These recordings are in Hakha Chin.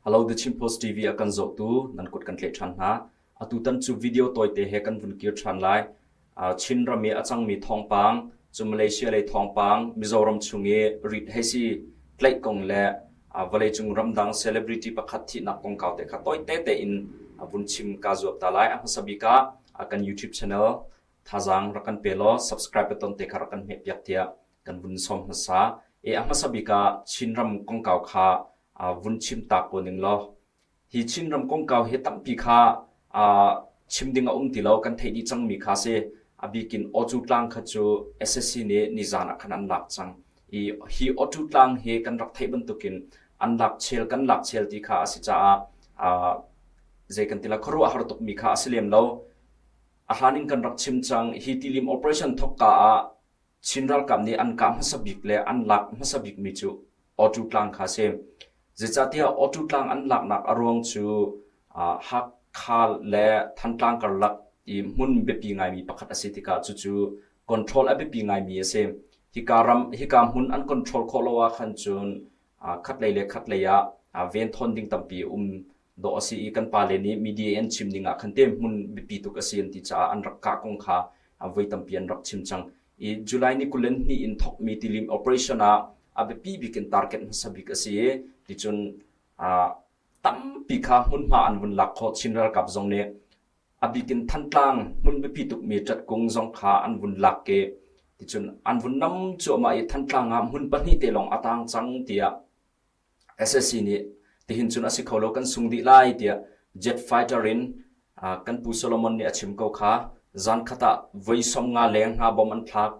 Hello The Chin Post TV a kan zohtu nan kut kan tlaih ṭhan hna. Atutan cu video tawite he kan vun kir ṭhan lai. Chin ram i a cangmi thawngpang, cu Malaysia lei thawngpang, Mizoram chung i rit hei si tlaih kong le vawleicung ramdang celebrity pakhat thihnak kongkau te kha tawite tein vun chim kaa zuam ta lai. A hmasa bik ah kan YouTube channel thazaang rak kan pe law subscribe button te kha rak kan hmehpiak tiah kan vun sawm hmasa. E a hmasa bik ah Chinram kongkau kha vun chim ta ko ning law hi Chinram kongkau hi tampi kha chim ding a um ti lo kan theih dih cangmi kha si. A bik in Awcu tlang kha cu SSC nih nizan ah khan an lak cang. I hi Awcu tlang hi kan rak theih bantukin an lak chel kan lak chel ti kha a si caah zei kan ti la khuaruahhar tukmi kha a si lem lo. A hlan in kan rak chim cang hi tilim operation thawkka ah Chin ralkap nih an kah hmasa bik le an lak hmasa bikmi cu Awtu tlang kha a si. Zeicahtiah Awtu tlang an laknak a ruang cu Hakha le Thantlang karlak i hmun biapi ngaimi pakhat a si tikah cucu control a biapi ngaimi a si. Hika ram hika hmun an control khawh lo ahkhan cun khatlei le khatlei ah venthawn ding tampi a um dawh a si i kan pale nih media an chim ning ah khan te hmun biapi tuk a si an ti caah an rak kah kong kha voi tampi an rak chim cang. I July ni 22 in thawkmi tilim operation ah a biapi bik in target hmasa bik a si i ticun tampi kha hmunhma an vun lak khawh Chin ralkap zong nih a bik in Thantlang hmun biapi tukmi Ṭatkung zong kha an vun lak i ticun an vun nam cuahmah i Thantlang ah hmun pahnih te lawng a tang cang tiah SSC nih tihin cun a si kho lo kan sung dih lai tiah jet fighter in kan pu Solomon nih a chim ko kha zan khat ah voi 50 leng hna bom an thlak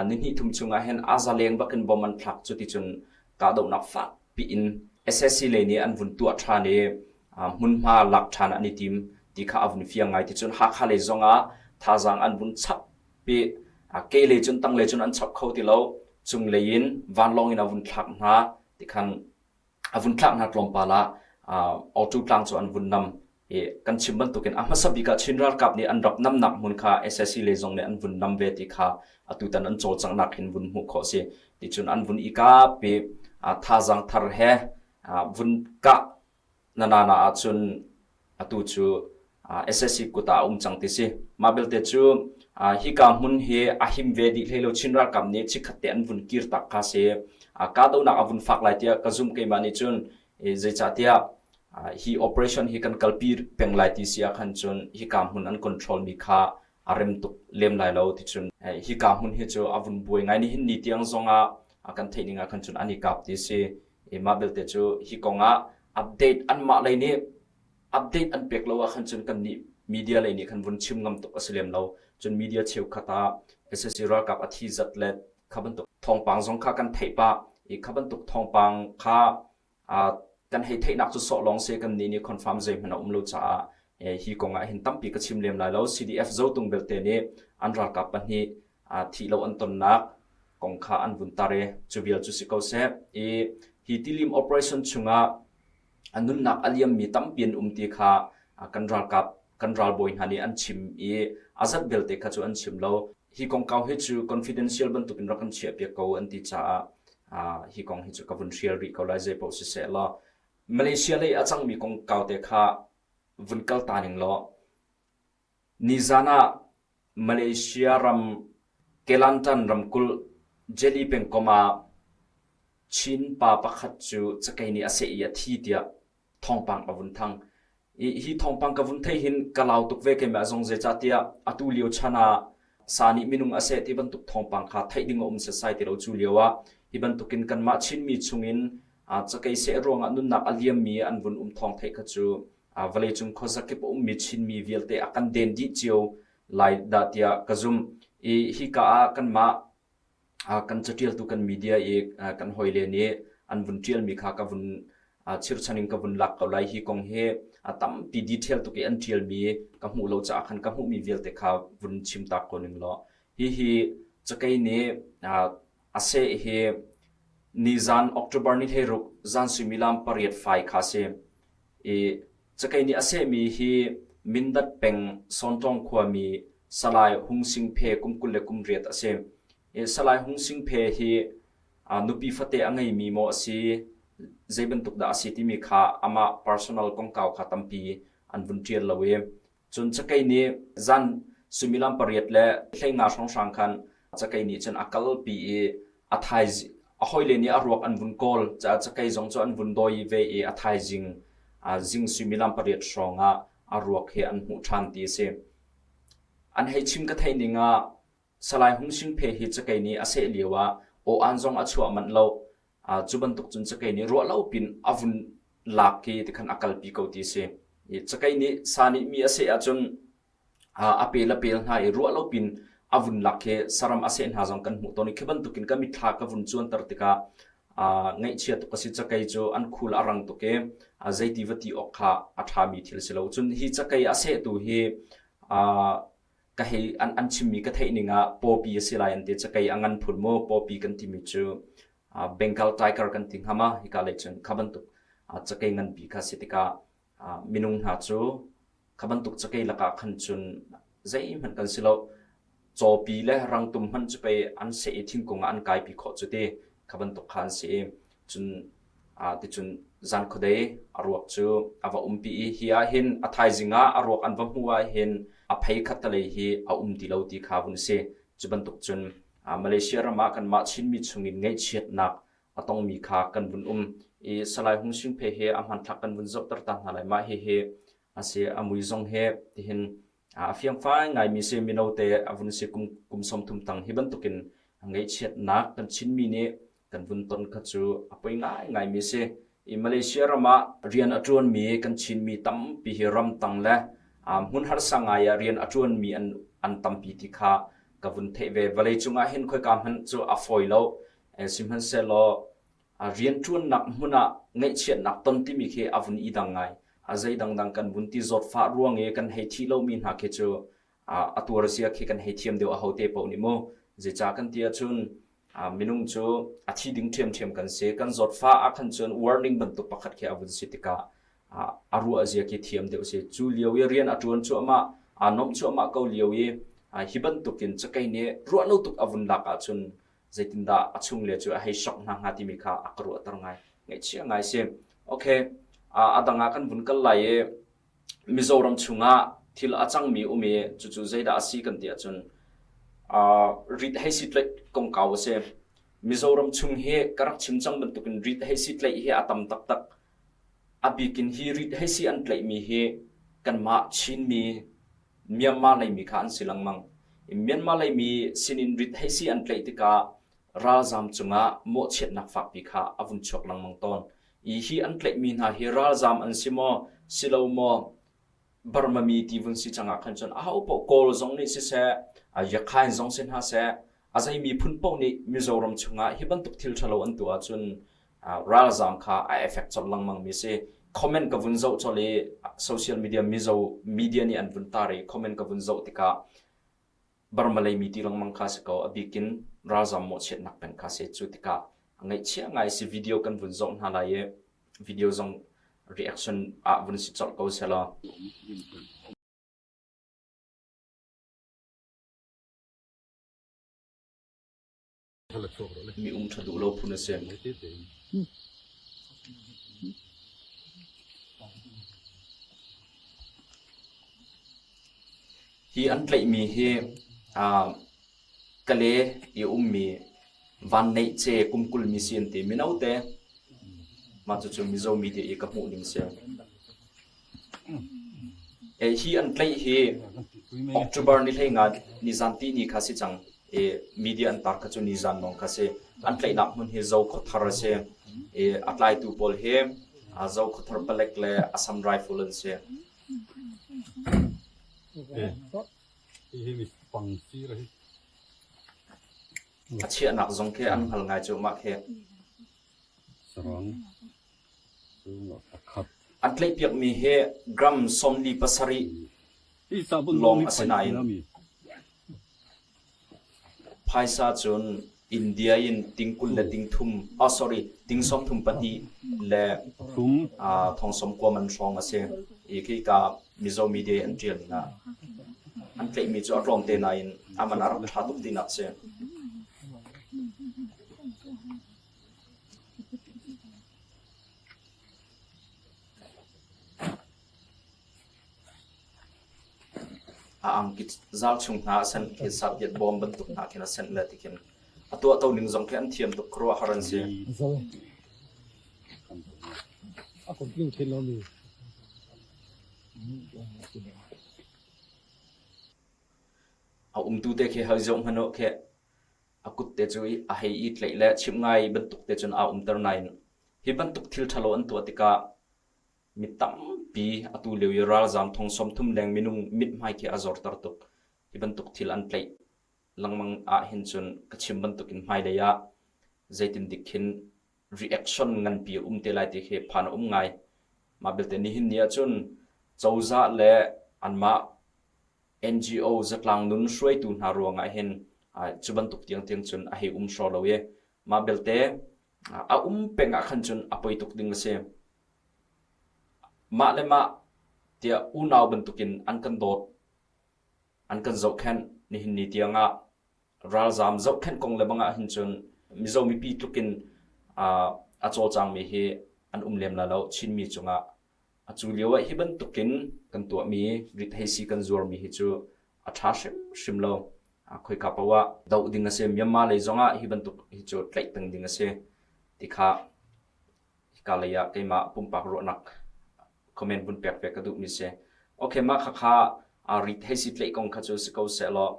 nihnih thum chungah hin aza leng bakin bom an thlak cu ticun kahdohnak fak piin SSC lei nih an vun tuah ṭhan i hmunhma lak ṭhan an i tim ti kha a vun fiang ngai ticun Hakha lei zongah thazaang an vun chap pi ke lei cun tang lei cun an chap kho ti lo cung lei in vanlawng in a vun thlak hna tikhan a vun thlak hna tlawmpal ah auto tlang cu an vun nam i kan chim bantukin a hmasa bik ah Chin ralkap nih an rak namnak hmun kha SSC lei zong nih an vun nam ve ti kha atutan an cawlcanghnak hin vun hmuh khawh si ticun an vun i kap i thazaang thar he vun kah nanana ahcun atu cu SSC kut ah a um cang ti si. Mah belte cu hika hmun hi a him ve dih hlei lo Chin ralkap nih chikkhat te an vun kir tak kha si. Kahdohnak a vun fak lai tiah ka zumh keimah nih cun zeicahtiah hi operation hi kan kalpi peng lai ti si ahkhan cun hika hmun an control mi kha a rem tuk lem lai lo ti cun hika hmun hi cu a vun buai ngai nihin ni tiang zong ah kan theih ning ah khan cun an i kap ti si. Mah belte cu hi kong ah update anmah lei nih update an pek lo ahkhan cun kannih media lei nih khan vun chim ngam tuk a si lem lo. Cun media cheukhat ah SSC ralkap a thi zat le kha bantuk thawngpang zong kha kan theih pah i kha bantuk thawngpang kha kan hei theihnak cu sawh lawng si kannih nih confirm zeihmanh a um lo caah hi kong ah hin tampi ka chim lem lai lo. CDF Zotung belte nih an ralkap pahnih thih lo an tonnak kong kha an vun tar i cu vial cu si ko seh. I hi tilim operation chungah a nunnak a liammi tampi an um ti kha kan ralkap kan ralbawi hna nih an chim i a zat belte kha cu an chim lo. Hi kongkau hi cu confidential bantukin rak kan chiahpiak ko an ti caah hi kong hi cu ka vun hrial rih ko lai zeipaoh siseh law Malaysia lei a cangmi kongkau te kha vun kal ta ning law Nizan ah Malaysia ram Kelantan ramkulh Jeli pengkomh ah Chin pa pakhat cu cakei nih a seh i a thi tiah thawngpang a vun thang. I hi thawngpang ka vun theih hin ka lau tuk ve keimah zong zeicahtiah atu lio chan ah sa nih minung a seh ti bantuk thawngpang kha theih ding a um setsai ti lo cu lio ah hi bantukin kanmah Chinmi chungin cakei seh ruangah nunnak a liammi an vun um thawng theih kha cu vawleicung khuazakip a ummi Chinmi vialte a kan den dih cio lai dah tiah ka zumh. I hika ah kanmah kan caṭialtu kan media i kan hawile nih an vun ṭialmi kha ka vun chirchan in ka vun lak ko lai. Hi kong hi a tampi detail tuk i an ṭialmi ka hmuh lo caah khan ka hmuhmi vialte kha vun chim ta ko ning law. Hihi cakei nih a seh hi nizan October ni 16 zan suimilam pariat fai kha a si. I cakei nih a sehmi hi Mindat peng Sawntawng khuami Salai Hung Sing Phe kum 28 a si. I Salai Hung Sing Phe hi nupi fate a ngeimi maw a si? zei bantuk dah a si timi kha amah personal kongkau kha tampi an vun ṭial lo i cun cakei nih zan suimilam pariat le 15 hrawnghrang khan cakei nih cun a kalpi i a thaizing a hawile nih a ruak an vun kawl caah cakei zong cu an vun dawi ve i a thaizing zing suimilam pariat hrawng ah a ruak hi an hmuh ṭhan ti a si. An hei chim ka theih ning ah Salai Hung Sing Phe hi cakei nih a seh lio ah aw-an zong a chuah manh lo. Cu bantuk cun cakei nih ruah lo pin a vun lak i tikhan a kalpi ko ti a si. Cakei nih sa nih mi a seh ahcun a pel a pel hna i ruah lo pin a vun lak khi saram a seh hna zong kan hmuh tawn i khi bantukin ka mitthla ka vun cuanter tikah ngaihchia tuk a si. Cakei cu an khul a rang tuk i zeiti va ti awk kha a ṭhami thil si lo. Cun hi cakei a sehtu hi ka hei an, an chimmi ka theih ning ah pawpi a si lai an ti cakei a ngan phun mu pawpi kan timi cu Bengal tiger kan ti hnga ma hika lei cun kha bantuk cakei nganpi kha si tikah minung hna cu kha bantuk cakei lakah khan cun zeihmanh kan si lo cawpi le rangtum hmanh cu pei an seh i thingkung ah an kaipi khawh cu ti kha bantuk kha an si i cun ticun zan khuadei a ruak cu a va umpi i hi ah hin a thaizing ah a ruak an va hmuh ah hin a phei khattelei hi a um ti lo ti kha vun si. Cu bantuk cun Malaysia ram ah kanmah Chinmi chungin ngaihchiatnak a tongmi kha kan vun um i Salai Hung Sing Phe he a hmanthlak kan vun zohter ta hna lai. Mah hihi a si a mui zong he tihin A fiangfai ngaimi si mino te a vun si kum kum 30 tang hi bantukin ngaihchiatnak kan Chinmi nih kan vun ton kha cu a poi ngaingaimi si. I Malaysia ram ah rian a ṭuanmi kan Chinmi tampi hi ramtang le hmun harsa ngai ah rian a ṭuanmi an an tampi ti kha ka vun theih ve. Vawleicung ah hin khoika hmanh cu a fawi lo. Sihmanhsehlaw rianṭuannak hmun ah ngaihchiatnak ton timi khi a vun i dang ngai. A zei dangdang kan vun ti zawtfah ruang i kan hei thih lomi hna khi cu a tuar zia khi kan hei thiam deuh ahote paoh nih mu. Zeicah kan ti ahcun minung cu a thi ding ṭhiamṭhiam kan si. Kan zawtfah ah khan cun warning bantuk pakhat khi a vun si tikah a ruah zia khi thiam deuh si. Cu lio i rian a ṭuan cuahmah, aa nuamh cuahmah ko lio i hi bantukin cakei nih ruah lo tuk a vun lak ahcun zeitindah a chungle cu a hei shock hna hnga timi kha a ka ruahter ngai. Ngaihchia ngai si. Okay, a dang ah kan vun kal lai i Mizoram chungah thil a cangmi um i cucu zeidah a si kan ti ahcun rit hei si tlaih kongkau a si. Mizoram chung hi ka rak chim cang bantukin rit hei si tlaih hi a tam taktak. A bikin hi rit hei si an tlaihmi hi kanmah Chinmi Myanmar leimi kha an si lengmang. Myanmar leimi sinin rit heisi an tlaih tikah ralzaam cungah mawhchiatnak fakpi kha a vun chuak lengmang tawn. I hi an tlaihmi hna hi ralzaam an si maw, si lo maw, Burma mi ti vun si cang ah khan cun aho paoh Kawl zong nih siseh, Yakhain zong si hna seh, a zei miphun paoh nih Mizoram chungah hi bantuk thil ṭhalo an tuah ahcun ralzaam kha a effect colh lengmang mi si. Comment ka vun zoh colh i social media Mizo media nih an vun tar i comment ka vun zoh tikah Burma lei mi ti lengmang kha si ko a bikin ralzaam mawhchiatnak peng kha si cu tikah ngaihchia ngai si video kan vun zoh hna lai i video zong reaction ah vun si colh ko selaw. Mi um ṭha duh lo phun a si. Hi an tlaihmi hi Kale i ummi Vanneih Ce kum 20 mi si an ti. Mino te mah cucu Mizo media i ka hmuh ning si. Hi an tlaih hi October ni 15 nizan tihni kha si cang i media an tar kha cu nizan lawng kha si. An tlaihnak hmun hi Zokhawthar a si i a tlaitu pawl hi Zokhawthar palek le Assam Rifle an si. A chiahnak zong khi an hngal ngai cu mah khi. An tlaihpiakmi hi gram 47 lawng a si nain phaisa cun India in ting 20 le ting thum oh sorry ting 32 le thong sawm kua man hrawng a si. I khika Mizo media an ṭial ning ah an tlaihmi cu a tlawmte nain a man a rak ṭha tuk tinak a si. A angki zal chung hna a senh khi satpiat bawm bantuk hna khin a senh le ti khin a tuahto ning zong khi an thiam tuk khuaruahhar an si. A umtu te khi hei zoh hmanh uh khi a kut te cu a hei i tlaih le chimh ngai bantuk te cun aa umter nain hi bantuk thil ṭhalo an tuah tikah mi tampi atu lio i ralzaam thong 30 leng minung mithmai khi a zorter tuk. Hi bantuk thil an tlaih lengmang ahhin cun ka chim bantukin hmailei ah zeitindik khin reaction nganpi a um te lai ti khi phan a um ngai. Mah belte nihin ni ahcun cozah le anmah NGO zatlang nun hruaitu hna ruangah hin cu bantuk tiangtiang cun a hei um hraw lo i mah belte a um peng ah khan cun a poi tuk ding a si. Mah le mah tiah unau bantukin an kan dawt, an kan zohkhenh nihin ni tiangah ralzaam zohkhenh kong le bang ah hin cun Mizo mipi tluk in a cawlcangmi hi an um lem lai lo Chinmi cungah. Atu lio ah hi bantukin kan tuahmi rithaisii kan zuarmi hi cu a ṭha hrimhrim lo. Khoika paoh ah doh ding a si. Myanmar lei zongah hi bantuk hi cu tlaih peng ding a si ti kha hika lei ah keimah pumpak ruahnak comment vun pek ve ka duhmi si. Okay, mah khakha rithaisii tlaih kong kha cu si ko sehlaw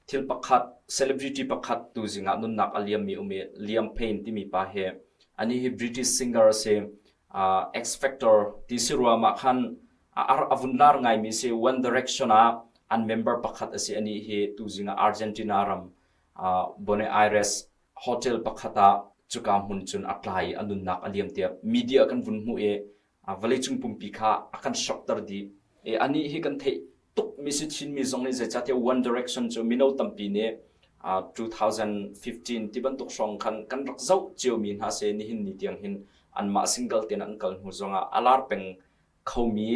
thil pakhat celebrity pakhat tu zingah nunnak a liammi um i Liam Payne timi pa hi ani hi British singer a si. Uh, X Factor ti si ruamah khan a vun lar ngaimi si One Direction ah an member pakhat a si ani hi tu zingah Argentina ram uh, Buenos Aires hotel pakhat ah cuka hmun cun a tla i a nunnak a liam tiah media kan vun hmuh i vawleicung pumpi kha a kan shock-ter dih. I anih hi kan theih tukmi si Chinmi zong nih zeicahtiah One Direction cu mino tampi nih 2015 ti bantuk hrawng khan kan rak zoh ciomi hna si nihin ni tiang hin anmah single tein an kal hnu zongah a lar peng khomi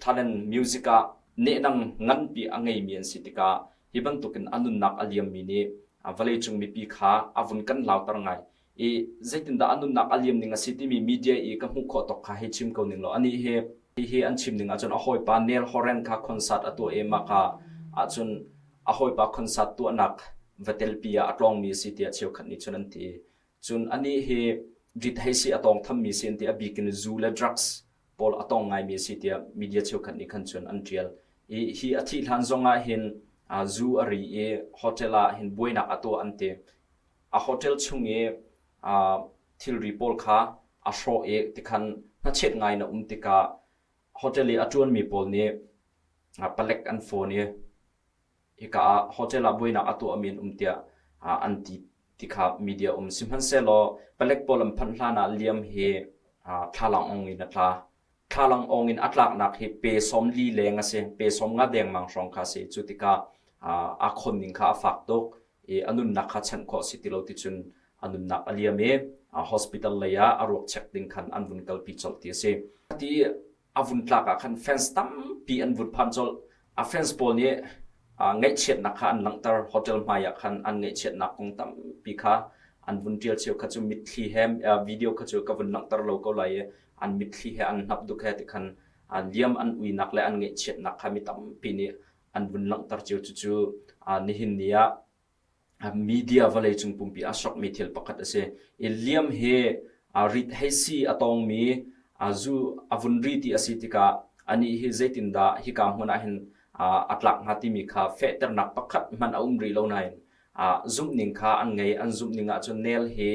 talent music ah nehnang nganpi a ngeimi an si tikah hi bantukin a nunnak a liammi nih vawleicung mipi kha a vun kan lauter ngai. I zeitindah a nunnak a liam ning a si timi media i ka hmuh khawh tawk kha hei chim ko ning law anih hi hihi an chim ning ahcun a hawipa Neil Horan kha concert a tuah i mah ka ahcun a hawipa concert tuahnak va telpi ah a tlawngmi a si tiah cheukhat nih cun an ti. Cun anih hi rit hei si a tawng thammi si an ti a bik in zu le drugs pawl a tong ngaimi a si tiah media cheukhat nih khan cun an ṭial. I hi a thih hlan zong ah hin zu a ri i hotel ah hin buainak a tuah an ti. A hotel chung i thilri pawl kha a hrawh i tikhan hnachet ngai in a um tikah hotel i a ṭuanmi pawl nih palek an phone i hika ah hotel ah buainak a tuahmi an um tiah an ti ti kha media um. Sihmanhsehlaw palek pawl an phanh hlan ah Liam hi thlalang ong in a tla. Thlalang awng in a tlaknak hi pe 40 leng a si. Pe 50 dengmang hrawng kha a si. Cu tikah aa khon ning kha a fak tuk i a nunnak kha chanh khawh si ti lo ti cun a nunnak a liam i hospital lei ah a ruak check ding khan an vun kalpi colh ti a si. Ti a vun tlak ah khan fans tampi an vun phan colh. A fans pawl nih ngaihchiatnak kha an langhter. Hotel hmai ah khan an ngaihchiatnak kong tampi kha an vun ṭial cio kha cu mitthli he video kha cu ka vun langhter lo ko lai i an mitthli he an hnap duk he ti khan liam an uinak le an ngaihchiatnak kha mi tampi nih an vun langhter cio. Cucu nihin ni ah media vawleicung pumpi a sokmi thil pakhat a si. I liam hi rit hei si a tawngmi zu a vun ri ti a si tikah anih hi zeitindah hika hmun ah hin a tlak hnga timi kha fehternak pakhat hmanh a um rih lo nain zumhning kha an ngei. An zumhning ahcun nel hi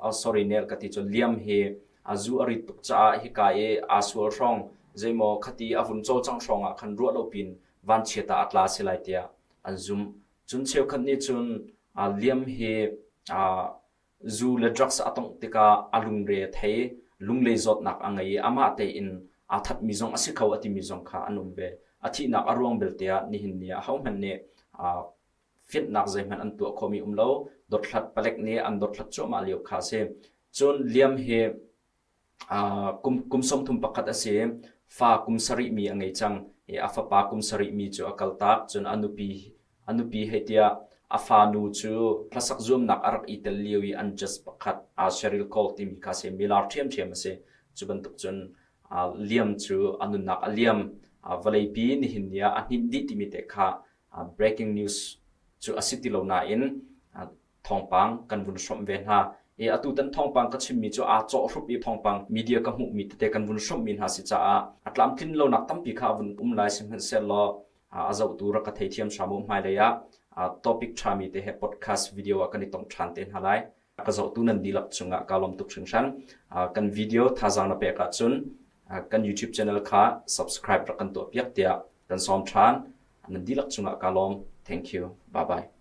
oh sorry nel ka ti cun liam hi zu a rit tuk caah hika i aa sual hrawng zeimaw khati a vun cawlcangh hrawng ah khan ruah lo pin vanchiat ah a tla si lai tiah an zumh. Cun cheukhat nih cun liam hi zu le drugs a tongh tikah a lungre a thei, lunglei zawtnak a ngei i amah tein aa thatmi zong a si kho a timi zong kha an um ve. A thihnak a ruang belte ah nihin ni ah ahohmanh nih fitnak zeihmanh an tuah khawhmi um lo. Dothlat palek nih an dothlat cuahmah lio kha a si. Cun liam hi Kum 31 a si. Fa kum sarih mi a ngei cang i a fapa kum sarih mi cu a kaltak. Cun a nupi a nupi hei tiah a fanu cu hlasak zuamnak a rak i tel lio i an judge pakhat Cheryl Cole timi kha a si. Milar ṭhiamṭhiam a si. Cu bantuk cun Liam cu a nunnak a liam. Vawleipi nihin ni ah a hninh dih timi te kha breaking news cu a si ti lo nain thawngpang kan vun hrawmh ve hna. I atu tan thawngpang ka chimmi cu aa cawhhrup i thawngpang media ka hmuhmi tete kan vun hrawmhmi hna si caah a tlamtlin lonak tampi kha a vun um lai sihmanhsehlaw a zohtu rak ka theithiam hram u hmailei ah topic ṭhami te he podcast video ah kan i tong ṭhan te hna lai. Ka zohtu nan dihlak cungah kaa lawm tuk hringhran. Kan video thazaang na pek ahcun kan YouTube channel kha subscribe rak kan tuahpiak tiah kan sawm ṭhan. Nan dihlak cungah kaa lawm. Thank you. Bye bye.